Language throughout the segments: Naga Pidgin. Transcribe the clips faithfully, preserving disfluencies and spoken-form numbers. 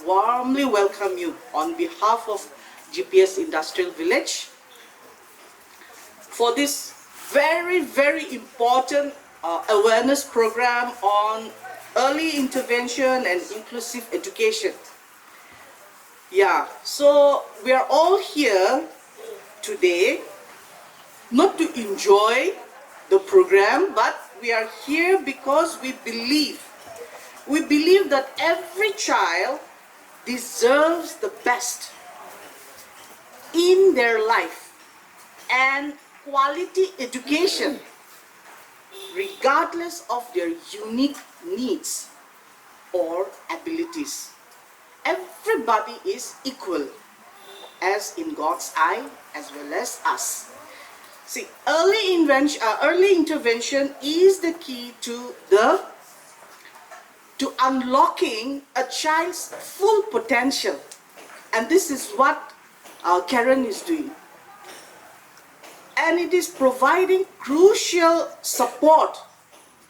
warmly welcome you on behalf of G P S Industrial Village for this very, very important uh, awareness program on early intervention and inclusive education. Yeah, so we are all here today not to enjoy the program, but we are here because we believe, we believe that every child deserves the best in their life and quality education regardless of their unique needs or abilities. Everybody is equal as in God's eye as well as us. See, early invention, uh, early intervention is the key to the to unlocking a child's full potential, and this is what uh, Karen is doing. And it is providing crucial support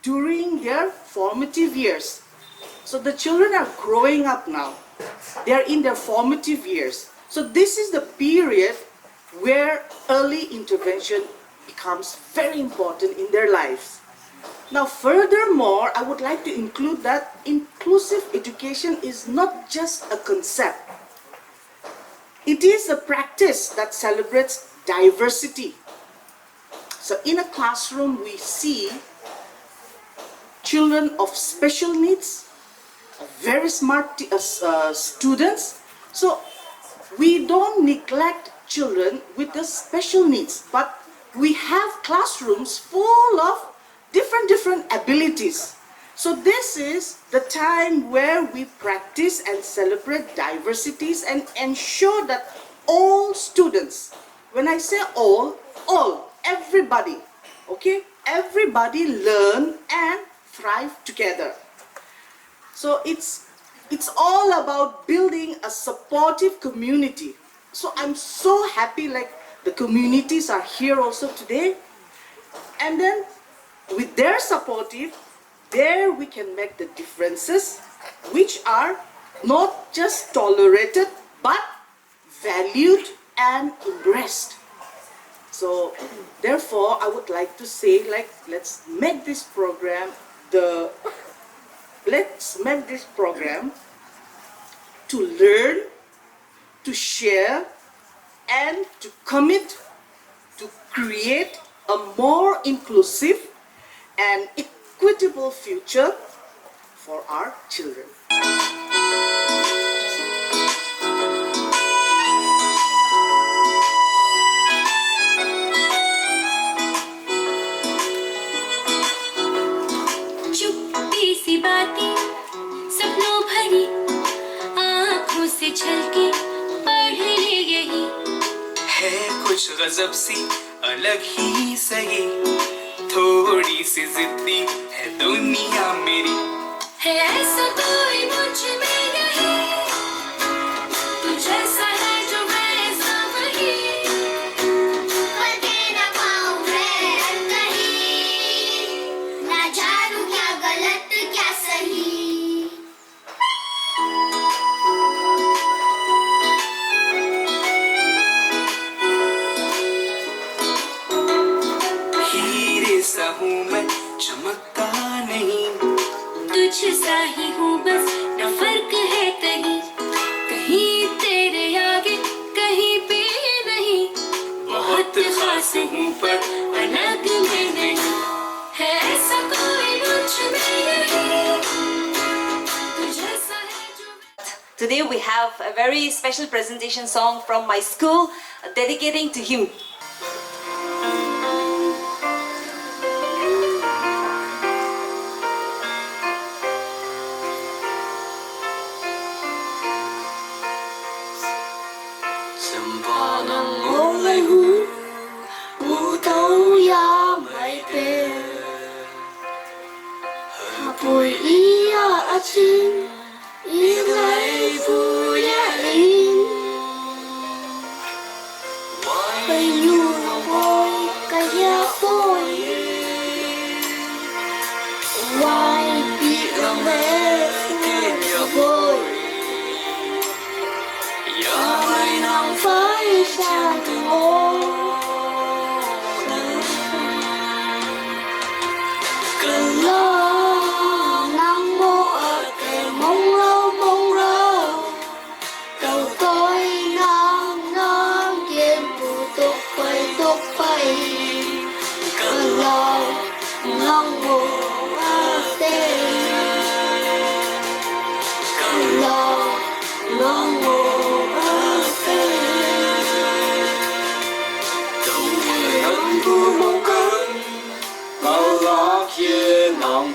during their formative years. So the children are growing up now. They are in their formative years. So this is the period where early intervention becomes very important in their lives. Now, furthermore, I would like to include that inclusive education is not just a concept, it is a practice that celebrates diversity. So, in a classroom, we see children of special needs, very smart t- uh, s- uh, students. So, we don't neglect children with the special needs, but we have classrooms full of different, different abilities. So, this is the time where we practice and celebrate diversities and ensure that all students, when I say all, all, everybody, okay, everybody learn and thrive together. So it's it's all about building a supportive community. So I'm so happy, like, the communities are here also today. And then with their supportive, there we can make the differences which are not just tolerated but valued and embraced. So therefore, I would like to say, like, let's make this program the let's make this program to learn, to share, and to commit to create a more inclusive and equitable future for our children. छुपी सी बातें, सपनों भरी आंखों से छलके, पढ़ ले यही। है कुछ गजब सी, अलग ही सही, थोड़ी सी जिद्दी है दुनिया मेरी। है ऐसा कोई मुझ में नहीं, तू जैसा है जो मैं ऐसा वही। बदल ना पाऊं मैं कहीं, ना जानू क्या गलत क्या सही। हीरे सा हूँ मैं, चमकता नहीं। तुझ सा ही हूँ बस, न फर्क है कहीं। कहीं तेरे आगे, कहीं पे नहीं। बहुत खास हूँ पर अलग मैं नहीं। है ऐसा कोई मुझ में नहीं, तू जैसा है जो मैं Today we have a very special presentation song from my school dedicating to him. Sembah nang oleh hu, utau ya mai pe. Hapoi ia achin, iglai fu ya in. Wai nyu boy, kaya boy. Wai pi lambe, kaya boy.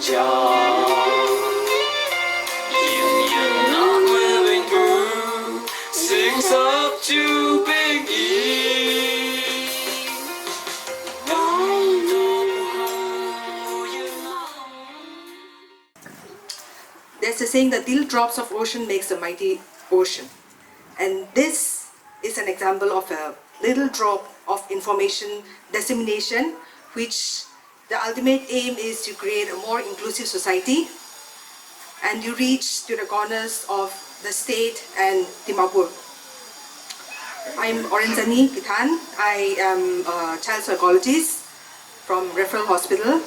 Jah. Yin Yang not living proof. Sings up to Big E. There's a saying that little drops of ocean makes a mighty ocean. And this is an example of a little drop of information dissemination, which the ultimate aim is to create a more inclusive society and you reach to the corners of the state and Dimapur. I'm Orenzani Kithan. I am a child psychologist from Referral Hospital.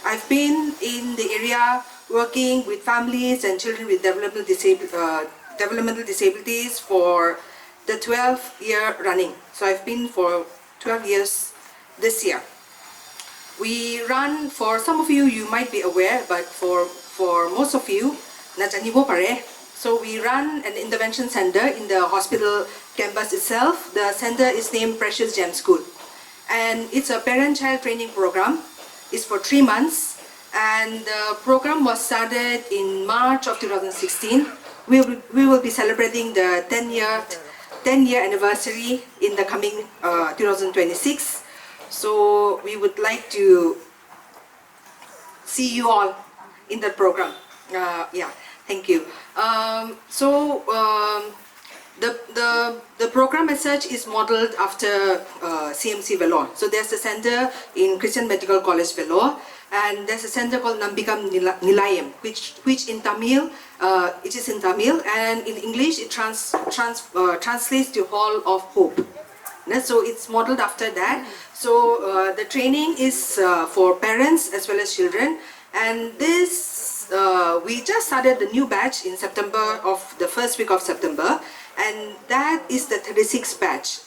I've been in the area working with families and children with developmental, disab- uh, developmental disabilities for the twelfth year running. So I've been for twelve years this year. We run, for some of you, you might be aware, but for, for most of you, najanibo pare. So we run an intervention center in the hospital campus itself. The center is named Precious Gem School. And it's a parent-child training program. It's for three months. And the program was started in March of two thousand sixteen. We will, we will be celebrating the ten year, ten year anniversary in the coming uh, two thousand twenty-six. So we would like to see you all in that program. Uh, yeah, thank you. Um, so um, the, the, the program as such is modeled after uh, C M C Vellore. So there's a center in Christian Medical College Vellore, and there's a center called Nambikam Nila- Nilayam, which, which in Tamil, uh, it is in Tamil, and in English it trans, trans, uh, translates to Hall of Hope. Ne? So it's modeled after that. So uh, the training is uh, for parents as well as children. And this, uh, we just started the new batch in September, of the first week of September, and that is the thirty-sixth batch.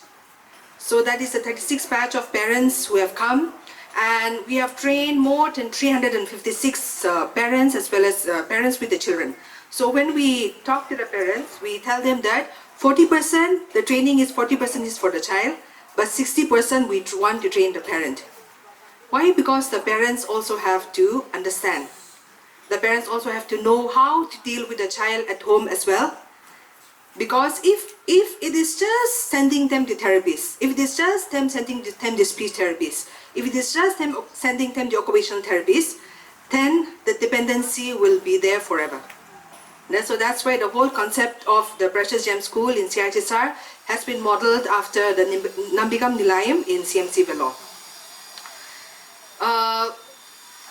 So that is the thirty-sixth batch of parents who have come, and we have trained more than three hundred fifty-six uh, parents as well as uh, parents with the children. So when we talk to the parents, we tell them that forty percent, the training is forty percent is for the child, but sixty percent we tr- want to train the parent. Why? Because the parents also have to understand. The parents also have to know how to deal with the child at home as well. Because if if it is just sending them to therapists, if it is just them sending them to speech therapists, if it is just them sending them to occupational therapists, then the dependency will be there forever. That- So that's why the whole concept of the Precious Gem School in C I T S R has been modeled after the Nim- Nambikam Nilayam in C M C Vellore. Uh,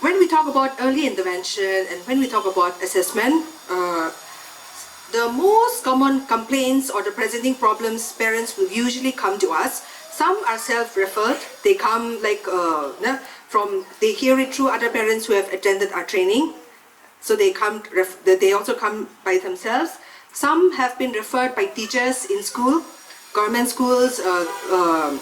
when we talk about early intervention and when we talk about assessment, uh, the most common complaints or the presenting problems parents will usually come to us. Some are self-referred. They come like uh, na- from they hear it through other parents who have attended our training. So they come. Ref, they they also come by themselves. Some have been referred by teachers in school, government schools, uh, um,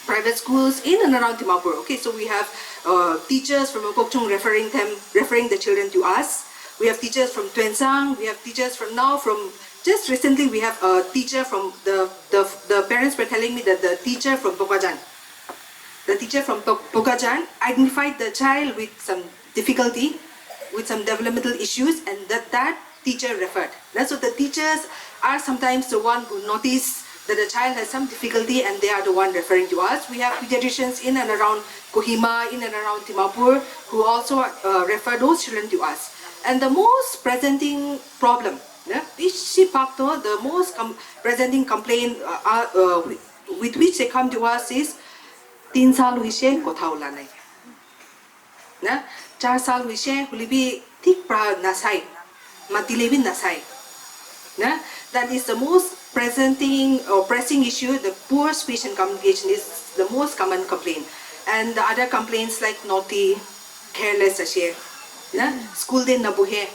private schools in and around Dimapur. Okay, so we have uh, teachers from Mokokchung referring them, referring the children to us. We have teachers from Tuensang. We have teachers from now from just recently we have a teacher from the the, the parents were telling me that the teacher from Bokajan, the teacher from Bo- Bokajan identified the child with some difficulty, with some developmental issues, and that that teacher referred. That's what the teachers are sometimes the one who notice that the child has some difficulty and they are the one referring to us. We have pediatricians in and around Kohima, in and around Dimapur, who also uh, refer those children to us. And the most presenting problem, yeah, bishi bhag toh, the most com- presenting complaint uh, uh, uh, with, with which they come to us is tin sal hoise kotha ula nai. Na, char sal hoise, hoile bi thik pra nasai, matile bi nasai. Na, that is the most presenting or pressing issue. The poor speech and communication is the most common complaint. And the other complaints like naughty, careless ase. Na, school te nabuhe.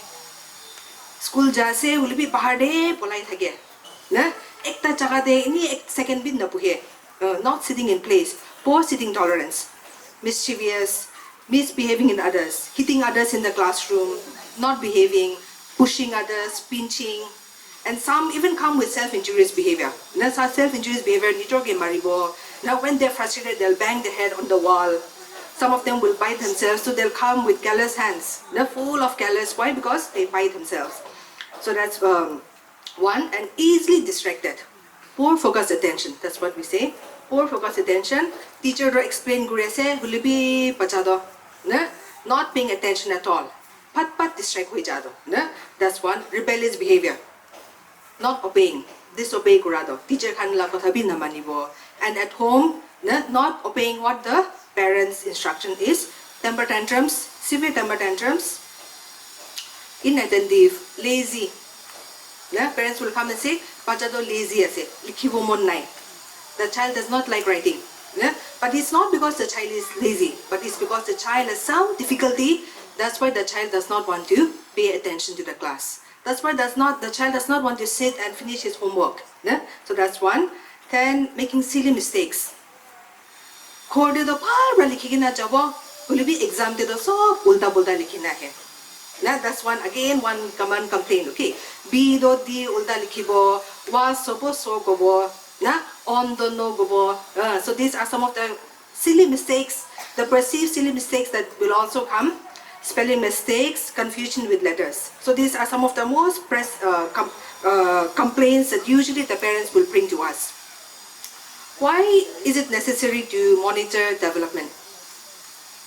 School ja ase, hoile bi bahar te polai thake. Na, ekta jaga te ini ek second bi nabuhe. Uh, not sitting in place, poor sitting tolerance, mischievous, misbehaving in others, hitting others in the classroom, not behaving, pushing others, pinching, and some even come with self-injurious behavior. Na, sa- self-injurious behavior, nijor ke maribo. Now, when they're frustrated, they'll bang their head on the wall. Some of them will bite themselves, so they'll come with callous hands, they're full of callous. Why? Because they bite themselves. So that's um, one. And easily distracted, poor focus attention, that's what we say. Poor focus attention. Teacher to explain kuri ase, hoile bi bacha to, na, not paying attention at all. Pat pat distract hoi ja to, na. That's one. Rebellious behavior, not obeying, disobey kura to, teacher khan la kotha bi namanibo. And at home, na, not obeying what the parents' instruction is. Temper tantrums, severe temper tantrums. Inattentive, lazy. Na, parents will come and say, "Bacha to lazy ase, likhibo mon nai." The child does not like writing. Na? But it's not because the child is lazy, but it's because the child has some difficulty. That's why the child does not want to pay attention to the class. That's why does not the child does not want to sit and finish his homework. Na? So that's one. Then making silly mistakes. Ghor te to bhal para likhi kena jabo, hoile bi exam te to sob ulta pulta likhi na ahe. Na, that's one, again one common complaint, okay? B to D ulta likhibo, was to bo so kobo, na, on to no kobo. Uh, so these are some of the silly mistakes, the perceived silly mistakes that will also come. Spelling mistakes, confusion with letters. So these are some of the most press, uh, com- uh, complaints that usually the parents will bring to us. Why is it necessary to monitor development?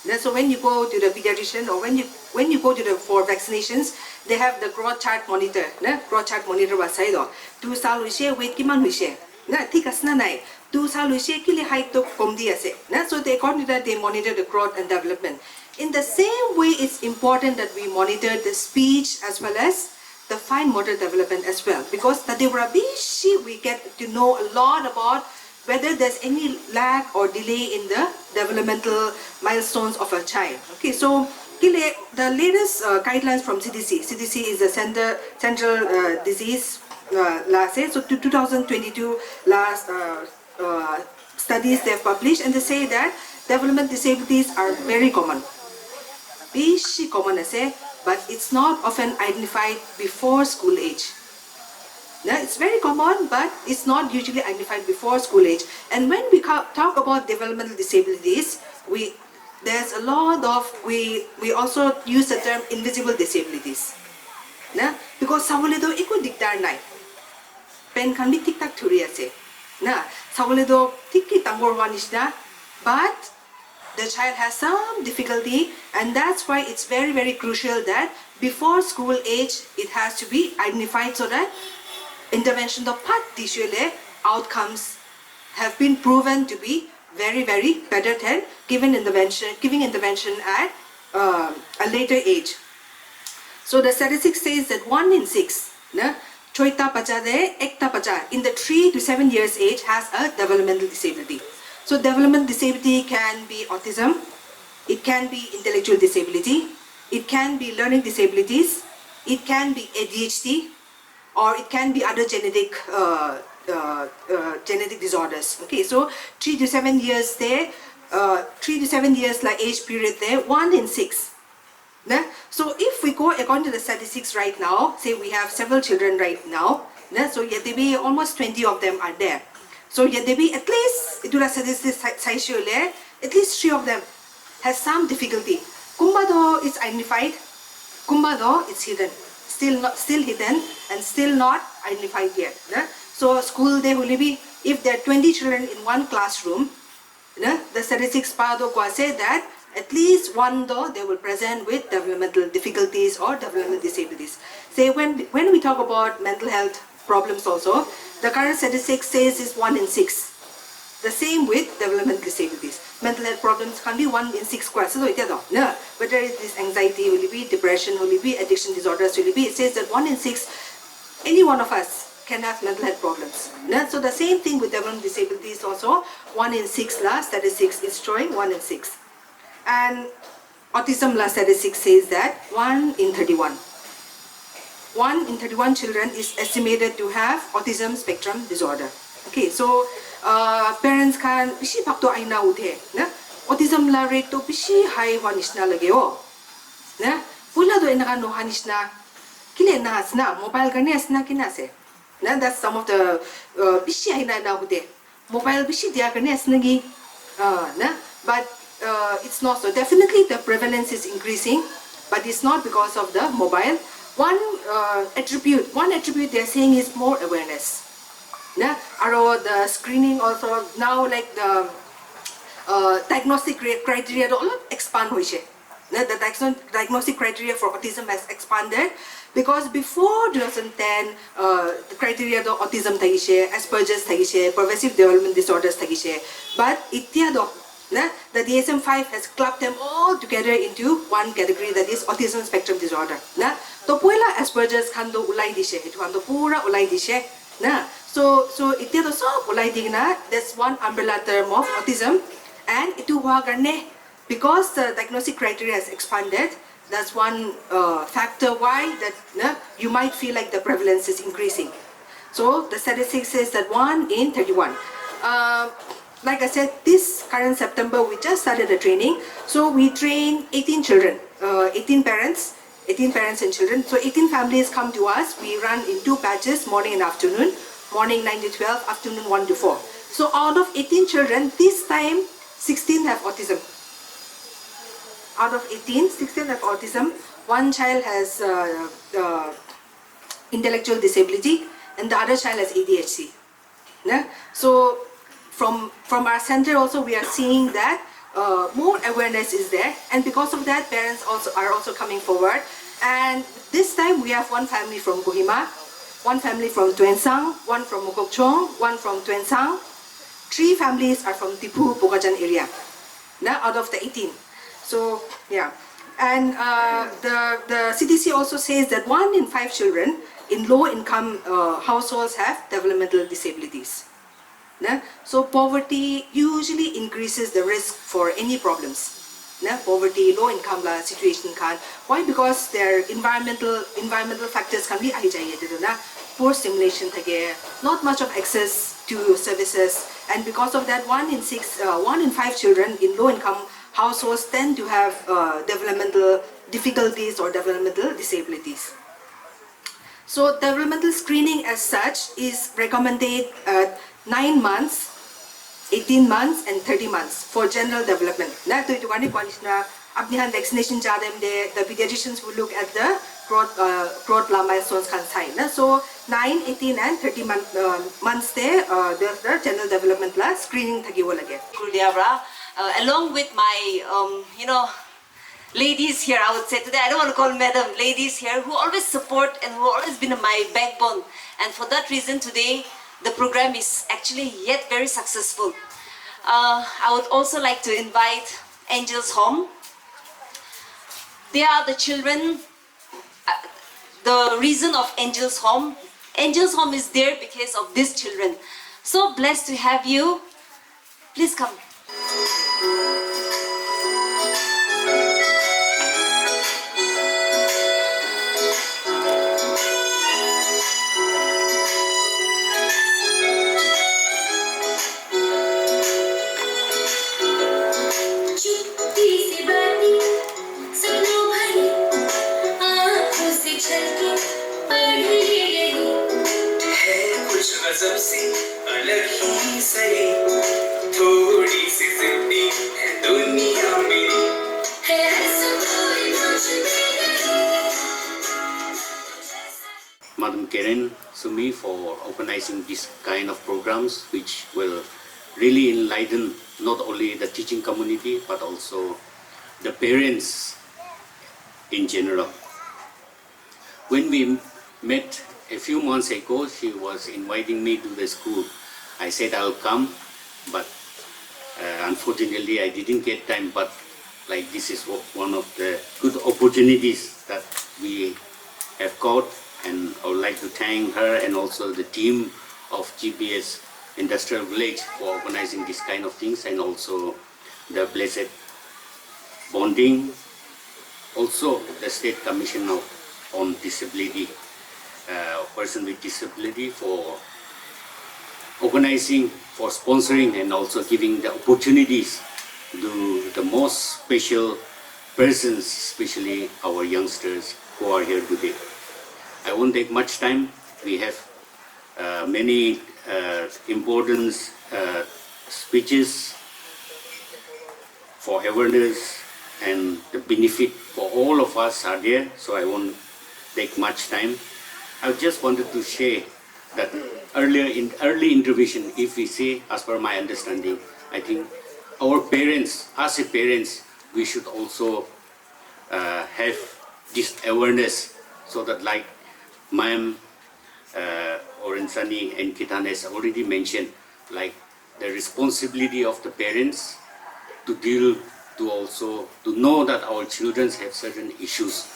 Na, so when you go to the pediatrician or when you when you go to the for vaccinations, they have the growth chart monitor. Na, growth chart monitor ba sai do. Two sal hoise, weight kiman hoise. Na, thik ase na nai. Two sal hoise, kile height to kom di ase. Na, so they, according to that, they monitor the growth and development. In the same way, it's important that we monitor the speech as well as the fine motor development as well, because tate para bishi we get to know a lot about whether there's any lag or delay in the developmental milestones of a child. Okay, so kile the latest uh, guidelines from C D C. C D C is the center, Central uh, Disease uh, la ase. So to two thousand twenty-two last uh, uh, studies they have published, and they say that development disabilities are very common. Bishi common ase, but it's not often identified before school age. Yeah, it's very common, but it's not usually identified before school age. And when we ca- talk about developmental disabilities, we there's a lot of we we also use the term invisible disabilities. Yeah? Because sabole to eku dikdar nai. Pen khan bi thik thak thuri ase. Na, sabole to thik ki dangor hua nishina, but the child has some difficulty, and that's why it's very, very crucial that before school age, it has to be identified so that intervention to phat dishe le outcomes have been proven to be very, very better than given intervention, giving intervention at um, a later age. So the statistics says that one in six, na, choita bacha de ekta bacha in the three to seven years age has a developmental disability. So developmental disability can be autism, it can be intellectual disability, it can be learning disabilities, it can be A D H D, or it can be other genetic uh, uh, uh, genetic disorders. Okay, so three to seven years there, uh, three to seven years la age period there, one in six. Ne? So if we go according to the statistics right now, say we have several children right now, ne? So yet be almost twenty of them are there. So yet be at least itu la statistics sai- saishe hoile, at least three of them has some difficulty. Kumba though it's identified, kumba though it's hidden. Still not, still hidden and still not identified yet. Ne? So school de hoile bi, if there are twenty children in one classroom, ne, the statistics pa do kwa say that at least one though they will present with developmental difficulties or developmental disabilities. Say when when we talk about mental health problems also, the current statistics says is one in six. The same with development disabilities. Mental health problems can be one in six kwa. So, ite do, na, whether it is anxiety, will be depression, will be addiction disorders, will be. It says that one in six, any one of us can have mental health problems. Na? So the same thing with development disabilities also, one in six la statistics is showing one in six. And autism la statistics says that one in thirty-one. One in thirty-one children is estimated to have autism spectrum disorder. Okay, so uh, parents khan bishi bhag to aina uthe, na? Autism la rate to bishi high hua nishina lage o. Na? Pula to enaka noha nishina. Kile na asna? Mobile karne asna kina ase? Na, that's some of the uh, bishi aina na uthe. Mobile bishi dia karne ase naki? Uh, na? But Uh, it's not so. Definitely, the prevalence is increasing, but it's not because of the mobile. One uh, attribute, one attribute they are saying is more awareness. Na, aro the screening also now, like, the uh, diagnostic cri- criteria to olop expand hoise. Na, the diagno- diagnostic criteria for autism has expanded because before two thousand ten, uh, the criteria to autism thakise, Asperger's thakise, pervasive development disorders thakise, but itia to na, the D S M five has clubbed them all together into one category, that is autism spectrum disorder. Na, to poila Asperger's khan to ulai dishe, etu khan to pura ulai dishe. Na, so so itia to sob ulai di na, that's one umbrella term of autism. And itu hua karne, because the diagnostic criteria has expanded, that's one uh, factor why that na, you might feel like the prevalence is increasing. So the statistic says that one in thirty-one. Uh, like I said, this current September we just started the training. So we train eighteen children, uh, eighteen parents, eighteen parents and children. So eighteen families come to us. We run in two batches, morning and afternoon. Morning nine to twelve, afternoon one to four. So out of eighteen children, this time sixteen have autism. Out of eighteen, sixteen have autism. One child has uh, uh, intellectual disability, and the other child has A D H D. Yeah? So from from our center also we are seeing that uh, more awareness is there, and because of that, parents also are also coming forward. And this time we have one family from Kohima, one family from Tuensang, one from Mokokchung, one from Tuensang. Three families are from Diphu, Bokajan area. Now out of the eighteen. So yeah. And uh, the, the C D C also says that one in five children in low income uh, households have developmental disabilities. Na? So poverty usually increases the risk for any problems. Na? Poverty, low income la situation khan. Why? Because their environmental environmental factors khan bi ahi jai yate tu na. Poor stimulation thake, not much of access to services, and because of that, one in six, uh, one in five children in low income households tend to have uh, developmental difficulties or developmental disabilities. So developmental screening as such is recommended at nine months, eighteen months and thirty months for general development. Na, to itu karne koa nishina, apni khan vaccination ja time te, the pediatricians will look at the growth, uh, growth la milestones khan sai na. So nine, eighteen and thirty month, uh, months te uh, the, the general development la screening thakibo lage. Kurdia pra, uh, along with my, um, you know, ladies here, I would say today, I don't want to call madam, ladies here who always support and who always been my backbone. And for that reason, today the program is actually yet very successful. Uh, I would also like to invite Angels Home. They are the children, uh, the reason of Angels Home. Angels Home is there because of these children. So blessed to have you. Please come. Madam Karen Sumi for organizing this kind of programs, which will really enlighten not only the teaching community but also the parents in general. When we met a few months ago, she was inviting me to the school. I said I'll come, but uh, unfortunately I didn't get time. But like, this is o- one of the good opportunities that we have got, and I would like to thank her and also the team of G P S Industrial Village for organizing this kind of things, and also the Blessed Bonding, also the State Commission of, on Disability, uh, Person with Disability for organizing, for sponsoring, and also giving the opportunities to the most special persons, especially our youngsters who are here today. I won't take much time. We have uh, many uh, important uh, speeches for awareness and the benefit for all of us are there, so I won't take much time. I just wanted to share that earlier in early intervention, if we say, as per my understanding, I think our parents, as a parents, we should also uh, have this awareness so that, like ma'am, uh, Orensani and Kitan has already mentioned, like the responsibility of the parents to deal, to also to know that our children have certain issues.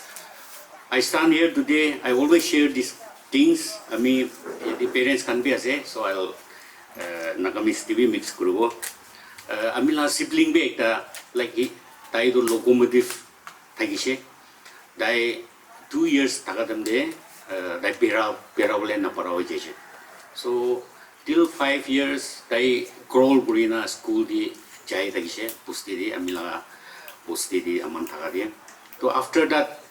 I stand here today, I always share these things. I mean, the parents can be as a, so I'll uh, Nagamese T V mix kurubo. Uh, ami la sibling be ekta, like he, tai do locomotive thakishe. Tai two years thaka time de, uh, tai bera, bera bole na para hoi jaise. So till five years tai crawl kurina school di jai thakishe, bosti di, ami la bosti di aman thaka di. So after that,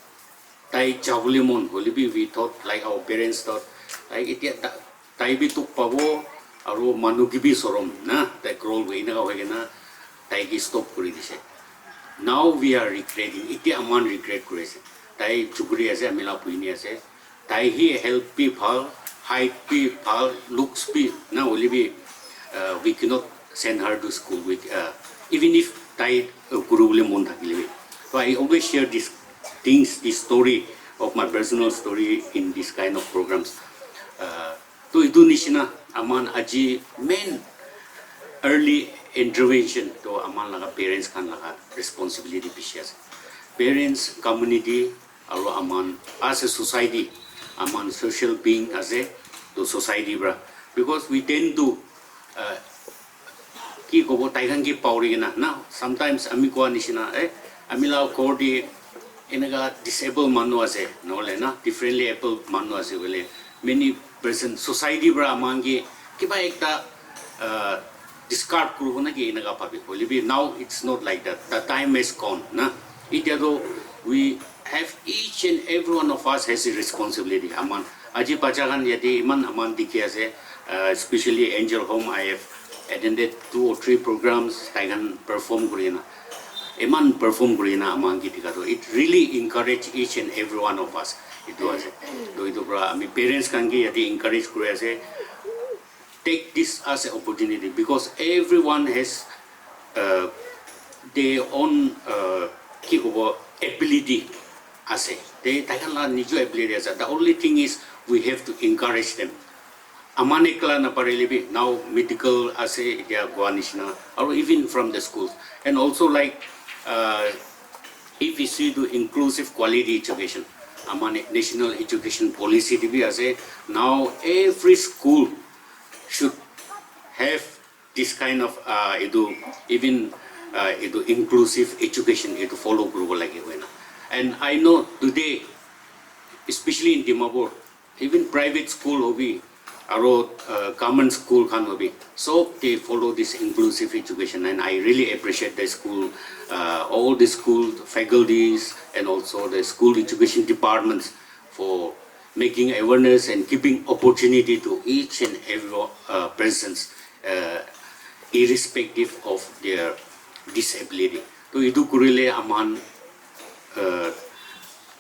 tai jabole mon hole bi, we thought, like our parents thought, like itia ta-, tai bi tuk pabo, aro manu ki bi sorom na, tai crawl koi na hoi kena, tai ki stop kuri dise. Now we are regretting, itia aman regret kuri ase. Tai chukuri ase, ami la buini ase. Tai hi help bi bhal, height bi bhal, looks bi na hole bi, uh, we cannot send her to school. We, uh, even if tai uh, kuru bole mon thakile bi. So I always share these things, this story of my personal story in this kind of programs. Uh, to itu nishina aman aji main early intervention to aman laga parents khan laga responsibility bishi ase. Parents, community, aro aman as a society, aman social being ase, to society pra. Because we tend to, uh, ki kobo, tai khan ki pauri kena na, sometimes ami koa nishina, eh, ami la ghor te eneka disabled manu ase, nohole na, differently abled manu ase bole, many person society pra aman ki kiba ekta, uh, discard kuribo na ki eneka bhabi. Hole bi now it's not like that. The time has gone na. Itia to we have, each and every one of us has a responsibility. Aman aji bacha khan yate iman aman dikhi ase, uh, especially Angel Home, I have attended two or three programs, tai khan perform kurina. Iman perform kurina aman ki dikha to, it really encourage each and every one of us. Itu ase. To itu pra ami parents khan ki yate encourage kuri ase. Take this as an opportunity because everyone has, uh, their own, uh, ki kobo, ability ase. They, tai khan la nijo ability ase. The only thing is we have to encourage them. Aman ekla na parile bi, now medical ase, itia koa nishina, or even from the schools. And also, like, uh, if we see the inclusive quality education, aman national education policy te bi ase, now every school should have this kind of, uh, itu, even, uh, itu inclusive education itu follow kuribo lage hoina. And I know today, especially in Dimapur, even private school hobi, aro, uh, government school khan hobi, so they follow this inclusive education, and I really appreciate the school, uh, all the school faculties and also the school education departments for making awareness and giving opportunity to each and every, uh, persons, uh, irrespective of their disability. To itu kurile aman, uh,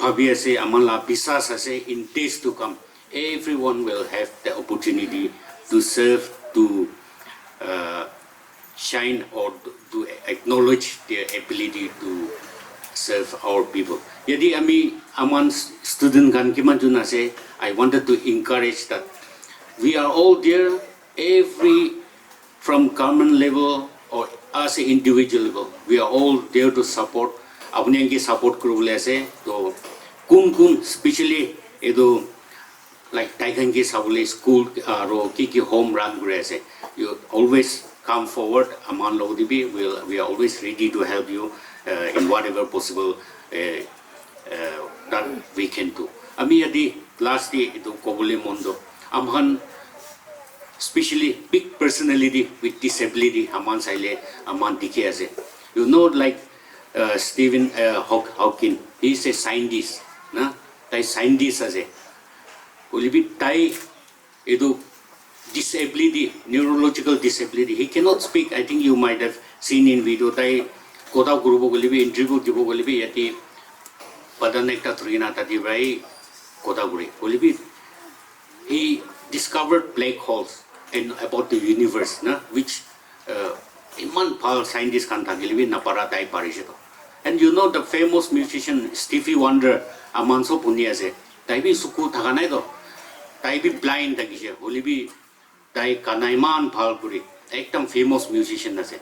bhabi ase, aman la bisas ase, in days to come, everyone will have the opportunity to serve, to, uh, shine, or to acknowledge their ability to serve our people. Yadi ami aman student khan kiman jun ase, I wanted to encourage that we are all there, every, from government level or as an individual level, we are all there to support. Apni khan ke support kuribole ase. To kun kun, specially etu, like, tai khan ke sabole school, uh, aro ki ki home run kuri ase, you always come forward. Aman logot te bi, we'll, we are always ready to help you, uh, in whatever possible, uh, uh, that we can do. Ami yadi last day itu kobole mon do, aman specially big personality with disability aman saile aman dikhi ase. You know, like, uh, Stephen, uh, Hawk-, Hawking, he is a scientist, na? Tai scientist ase. Hoile bi tai etu disability, neurological disability, he cannot speak. I think you might have seen in video, tai Kotha kuribo koile bi, interview dibo koile bi, yate padan ekta dhurina tate para hi kotha kure. Hoile bi, he discovered black holes and about the universe, na, which uh, iman bhal scientist khan thakile bi napara, tai parise to. And you know the famous musician Stevie Wonder, aman sob huni ase. Tai bi suku thaka nai to. Tai bi blind thakise. Hoile bi tai gana iman bhal kuri. Ekdam famous musician ase.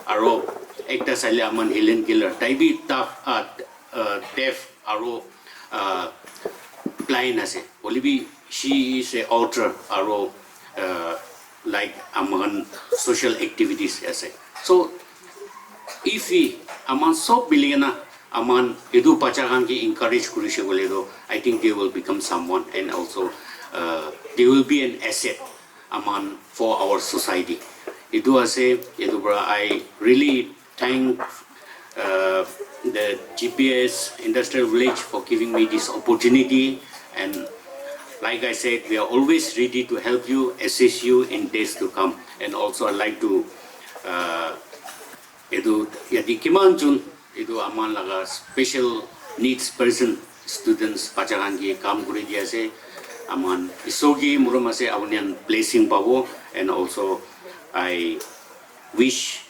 Aro ekta saile aman Helen Keller. Tai bi tough, uh, uh, deaf aro uh, blind ase. Hoile bi she is a author aro uh, like aman social activities ase. So if we aman sob mili kena aman etu bacha khan ke encourage kurise koile to, I think they will become someone and also uh, they will be an asset aman for our society. Etu ase, etu para I really thank uh, the G P S Industrial Village for giving me this opportunity. And like I said, we are always ready to help you, assist you in days to come. And also, I'd like to uh, etu yate kiman jun etu aman laga special needs person students bacha khan ke kam kuri di ase. Aman Isor ke morom ase, apuni khan blessing pabo. And also, I wish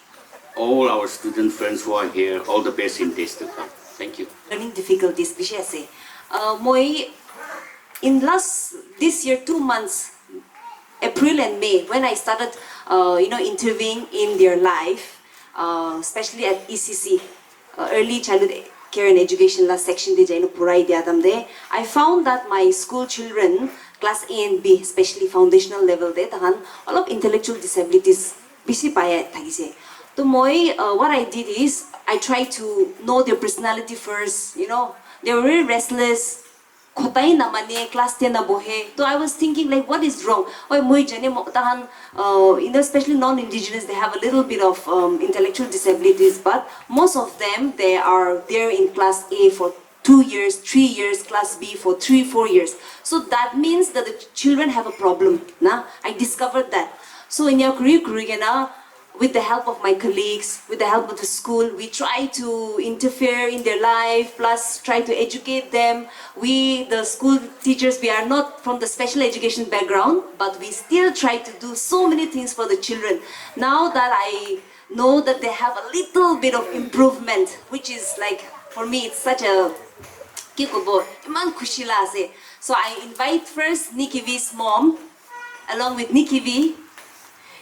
all our student friends who are here all the best in days to come. Thank you. Learning difficulties bishi ase. Uh, moi in last this year two months, April and May, when I started, uh, you know, interviewing in their life, uh, especially at E C C, uh, early childhood care and education la section de jaina purai dia tam de, I found that my school children, class A and B, especially foundational level de, tahan olop intellectual disabilities bishi pai thakise. To moi, uh, what I did is I try to know their personality first. You know, they were very restless. Khotai namane, class ten na bohe. So I was thinking, like, what is wrong? Oi, moi jane mo-, tahan, uh, you know, especially non-indigenous, they have a little bit of um, intellectual disabilities, but most of them, they are there in class A for two years, three years, class B for three, four years. So that means that the ch- children have a problem. Na, I discovered that. So in your career, career na, with the help of my colleagues, with the help of the school, we try to interfere in their life, plus try to educate them. We, the school teachers, we are not from the special education background, but we still try to do so many things for the children. Now that I know that they have a little bit of improvement, which is like, for me, it's such a, ki kobo, iman khushi la ase. So I invite first Nikki V's mom, along with Nikki V.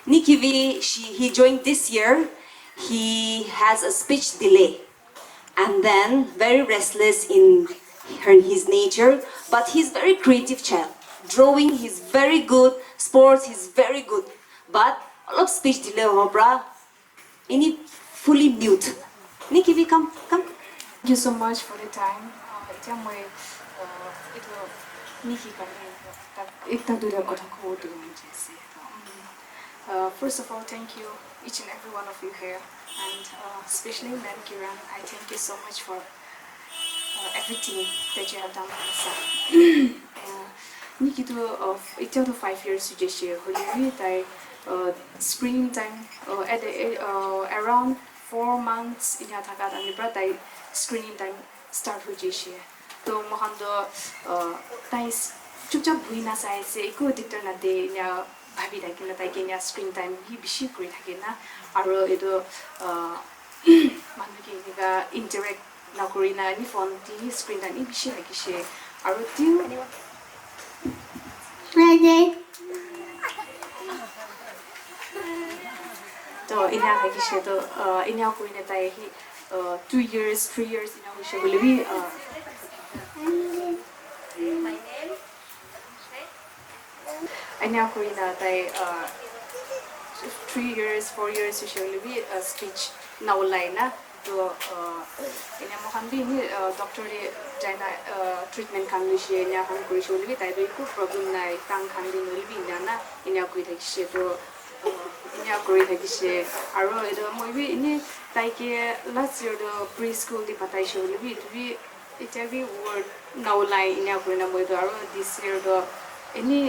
Nikki V, she, he joined this year. He has a speech delay and then very restless in her, his nature, but he's very creative child. Drawing, he's very good. Sports, he's very good. But olop speech delay ho pra, ini fully mute. Nikki V, come, come. Thank you so much for the time. Uh, এতিয়া মই, uh, এইটো নিকি কাৰণে এটা, এটা দুটা কথা ক'ব মন যাইছে। Uh, first of all, thank you each and every one of you here, and uh, especially Ma'am Kiran, I thank you so much for uh, everything that you have done for my son. Uh, Nikki to, uh, এতিয়াতো five years হৈ গৈছে, হ'লেও তাই uh, screen time uh, at the, uh, around four months ইনা থাকাত আমি পৰা তাই screen time start হৈ গৈছে। তো মহান তো uh, তাই চুপচাপ বহি নাচাই আছে, একো দিগদাৰ নাদে, ইনা ভাবি থাকে না, তাই কিনা screen time সি বেছি কৰি থাকে না। আৰু এইটো uh, মানুহ কি এনেকুৱা interact nakuri na ni phone ti screen time ni bishi rakhishe. Aru tiu to ina rakhishe to, uh, ina kuri na tai hi, uh, two years, three years ina hoishe koile bi, uh, Anya kuri na tai, uh, three years, four years hoishe hoile bi, uh, speech na ulai na. To, uh, enya moikhan bi ni, uh, doctor te jai na, uh, treatment khan loishe, enya khan kurishe hoile bi tai toh eku problem nai, tongue khan bi nohoile bi enya na, enya kuri thakishe to, uh, enya kuri thakishe. Aro etu moi bi eni tai ke last year toh preschool te pataishe hoile bi etu bi Itya bi word na ulai enya kurina moi toh aro this year toh any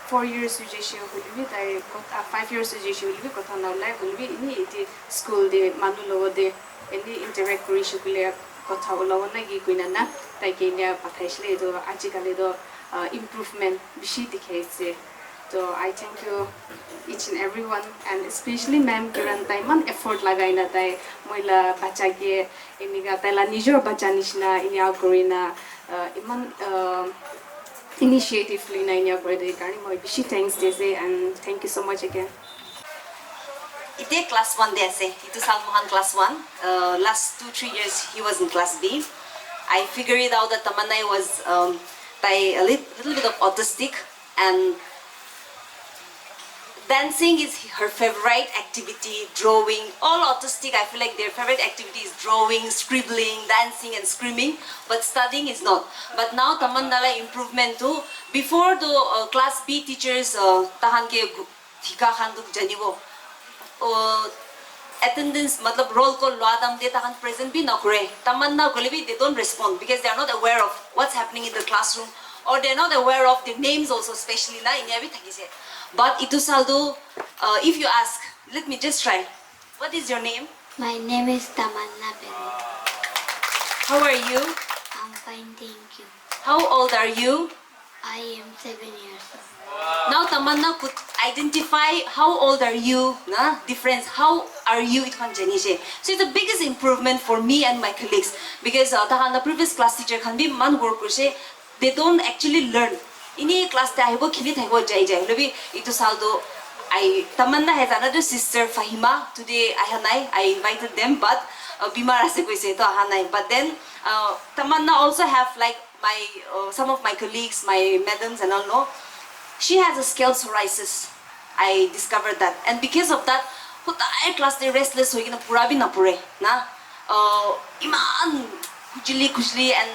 four years hui jaishe hoile bi tai kot-, ah, five years hui jaishe hoile bi kotha na ulai hoile bi eni ete school te manu logot te Endi interact kurishe koile kotha ulabo naki koina na, tai ke endi pathaishe le, etu ajikali toh, uh, improvement bishi dikhi ase. So I thank you each and everyone, and especially Ma'am Kiran, tai iman effort lagai na tai moi la bacha ke enika tai la nijor bacha nishina enika kuri na, uh, iman, uh, initiative lui na enika kuri de karne moi bishi thanks di ase, and thank you so much again. Ite class one de ase. Itu sal mohan class one. Uh, last two, three years, he was in class B. I figured it out that Tamanna was, um, tai a lit- little bit of autistic, and dancing is her favorite activity, drawing. All autistic, I feel like their favorite activity is drawing, scribbling, dancing, and screaming, but studying is not. But now Tamanna la improvement tu, before the, uh, class B teachers, uh, tahan ke gu- thika khan tu janibo. Uh, attendance, matlab, roll call lua time te tahan present bi nakore. Tamanna gole bi, they don't respond because they are not aware of what's happening in the classroom, or they are not aware of their names also, specially na, inya bi thakise. But itu sal tu, uh, if you ask, let me just try. What is your name? My name is Tamanna Bedi. How are you? I'm fine, thank you. How old are you? I am seven years old. Now Tamanna could identify how old are you, na? Difference, how are you, itu khan jani ase. So it's the biggest improvement for me and my colleagues, because, uh, tahan la previous class teacher khan bi man work kurise, they don't actually learn. Ini class te ahibo, khili thakibo, jai jai. Hoile bi itu sal tu I, Tamanna has another sister, Fahima. Today aha nai. I invited them, but, uh, bimar ase koise, to aha nai. But then, uh, Tamanna also have, like, my, uh, some of my colleagues, my madams and all know, she has a scalp psoriasis. I discovered that, and because of that, hodai class te restless hoi kena pura bi napore na. Uh, iman khujli khujli, and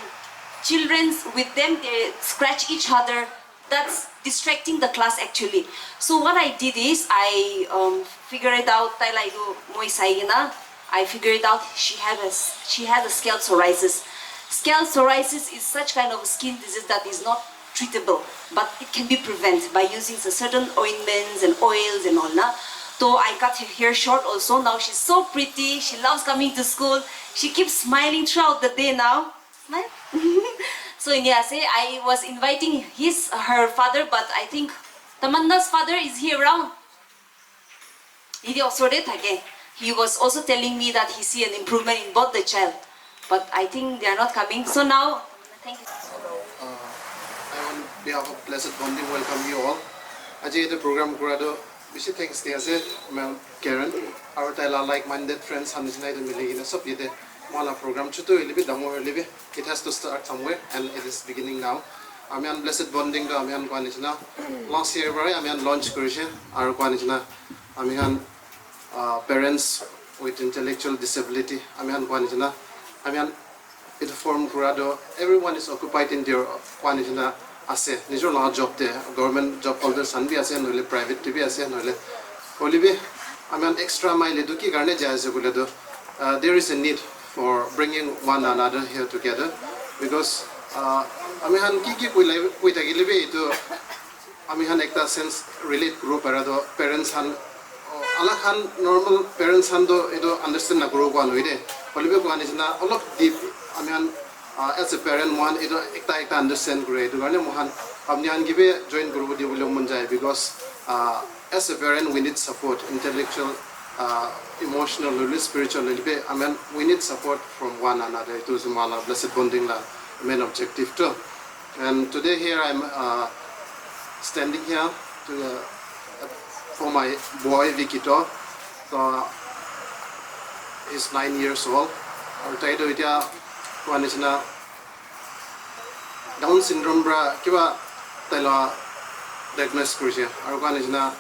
childrens with them, they scratch each other. That's distracting the class actually. So what I did is I, um, figured it out. Tai la itu moi sai kena, I figured out she had a s- she had a scalp psoriasis. Scalp psoriasis is such kind of a skin disease that is not treatable, but it can be prevented by using some certain ointments and oils and all na. So I cut her hair short also. Now she's so pretty. She loves coming to school. She keeps smiling throughout the day now. Smile. So yeah, say I was inviting his her father, but I think Tamanna's father is here around. He also thake. He was also telling me that he see an improvement in both the child, but I think they are not coming. So now, thank you. Uh, I, on behalf of Blessed Bonding, welcome you all. Aji etu program kura tu bishi thanks di ase, Ma'am Karen. Aru tai la like-minded friends khan nisina etu mili kena sob yate moi la program chutu hoile bi, dangor hoile bi, it has to start somewhere and it is beginning now. Ami khan Blessed Bonding tu ami khan koa nisina last year para ami khan launch kurise, aru koa nisina ami khan, uh, parents with intellectual disability, ami khan koa nisina ami khan etu form kura tu everyone is occupied in their, koa nisina ase, nijor laga job te, government job holders khan bi ase, nohole private te bi ase, nohole hoile bi ami khan extra mile etu ki karne jai ase koile tu, uh, there is a need for bringing one another here together, because, uh, ami khan ki ki koi lai- koi thakile bi etu ami khan ekta sense relate kuribo para tu parents khan, oh, alak khan normal parents khan tu etu understand nakuribo koa nohoi de, hoile bi koa nisina olop deep ami khan, uh, as a parent moi khan etu ekta ekta understand kure, etu karne moi khan apni khan ke bi join kuribo dibole mon jai, because, uh, as a parent we need support, intellectual, uh, emotional, spiritual, ami khan we need support from one another. Etu ase moi la Blessed Bonding la main objective tu. And today here I'm, uh, standing here to, uh, for my boy Vikito. So he's nine years old. Aru tai tu etia koa nisina Down syndrome para kiba tai la diagnose kurise. Aru koa nisina,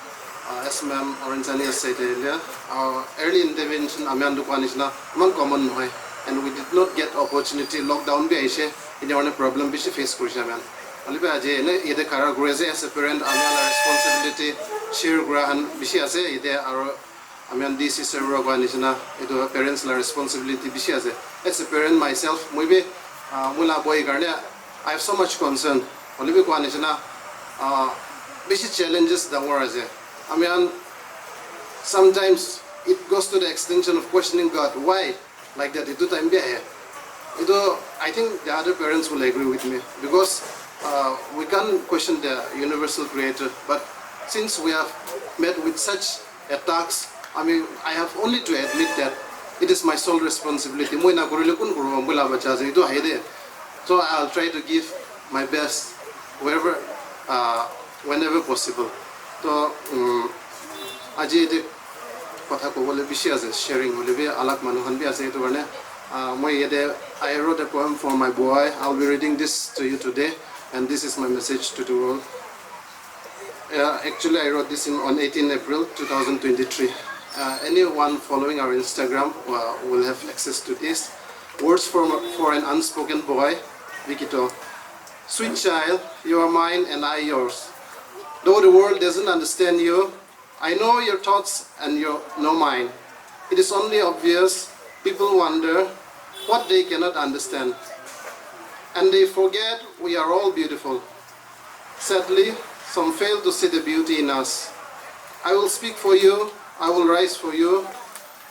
uh, as Ma'am Oranjani has said earlier, uh, early intervention ami khan tu koa nisina iman common nohoi, and we did not get opportunity. Lockdown bi aise, etu karne problem bishi face kurise ami khan. Hoile bi aji ene yate khara kuri ase, as a parent ami khan la responsibility share kura khan bishi ase yate. Aru ami khan D C sir para koa nisina etu parents la responsibility bishi ase. As a parent myself, moi bi, uh, moi la boy karne I have so much concern. Hoile bi koa nisina, uh, bishi challenges dangor ase. Ami khan sometimes it goes to the extension of questioning God, why? Like that, itu time bi ahe. Itu, I think the other parents will agree with me because uh, we can't question the universal creator. But since we have met with such attacks, I mean, I have only to admit that it is my sole responsibility. Moi na kurile kun kuribo, moi la bacha ase, itu ahe de. So I'll try to give my best wherever, uh, whenever possible. To um, aji ete kotha kobole bishi ase, sharing hole bi alag manu khan bi ase, itu karne uh, moi yate, I wrote a poem for my boy. I'll be reading this to you today, and this is my message to the world. Uh, actually, I wrote this in, on eighteen April two thousand twenty-three. Uh, anyone following our Instagram uh, will have access to this. Words for, for an unspoken boy, Vikito. Sweet child, you are mine and I yours. Though the world doesn't understand you, I know your thoughts and you know mine. It is only obvious people wonder what they cannot understand. And they forget we are all beautiful. Sadly, some fail to see the beauty in us. I will speak for you, I will rise for you.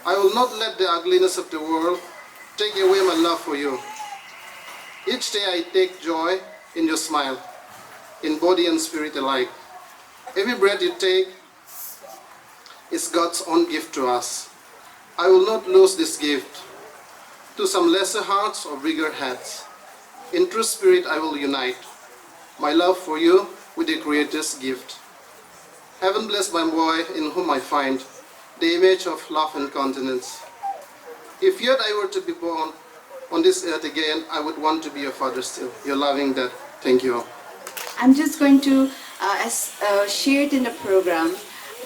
I will not let the ugliness of the world take away my love for you. Each day I take joy in your smile, in body and spirit alike. Every breath you take is God's own gift to us. I will not lose this gift to some lesser hearts or bigger heads. In true spirit, I will unite my love for you with the Creator's gift. Heaven bless my boy in whom I find the image of love and countenance. If yet I were to be born on this earth again, I would want to be your father still, your loving dad. Thank you all. I'm just going to, uh, as uh, shared in the program,